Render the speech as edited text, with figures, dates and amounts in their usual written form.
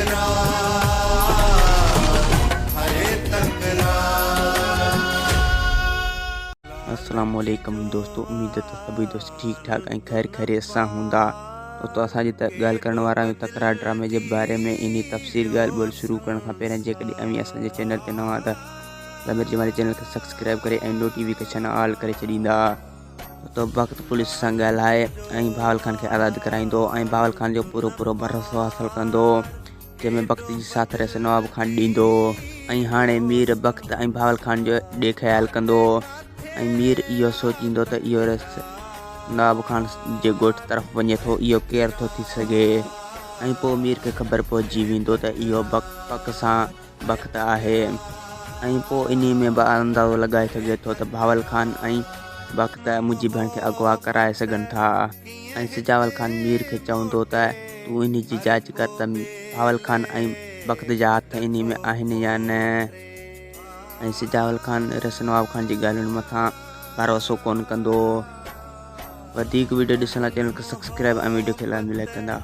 تڪرار هاء تڪرار. السلام عليڪم دوستو اميد ته سڀئي دوست ٺيڪ ٺاڪ ۽ خير خيريت سان هوندا. دوستو اسان جي ڳالهه ڪرڻ وارا آهيون تڪرار ڊرامي جي باري ۾ انهي تفصيل ڳالهه ٻولهه شروع ڪرڻ کان پهريان جيڪڏهن اوهين اسان جي چينل تي نوان ته ضمير جمالي چينل کي سبسڪرائب ڪري ۽ نوٽيفڪيشن آل ڪري ڇڏيندا. ته بخت پوليس سان ڳالهائي ۽ بهاول خان کي آزاد ڪرائيندو ۽ بهاول خان جو پورو پورو ڀروسو حاصل ڪندو جنهن ۾ بخت جي ساٿ رئيس نواب خان ڏيندو ۽ هاڻي مير بخت ۽ بهاول خان جو ڏي خيال ڪندو ۽ مير اهو سوچيندو ته اهو رئيس نواب خان جي ڳوٺ طرف وڃي ٿو اهو ڪير ٿو ٿي سگهي ۽ پوء مير کي خبر پئجي ويندو ته اهو پڪ سان بخت آهي ۽ پوء انهي ۾ به اندازو لڳائي سگهي ٿو ته بهاول خان ۽ بخت منهنجي ڀيڻ کي اغوا ڪرائي سگهن ٿا ۽ سجاول خان مير کي چوندو ته تون انهي جي جاچ ڪر ته بهاول خان ۽ بخت جا هٿ انهي ۾ آهن يا نه ۽ سجاول خان رس نواب خان جي ڳالهين مٿان ڀروسو ڪونه ڪندو. وڌيڪ وڊيو ڏسڻ لاء چينل کي سبسڪرائب ۽ وڊيو کي لائڪ ڪندا.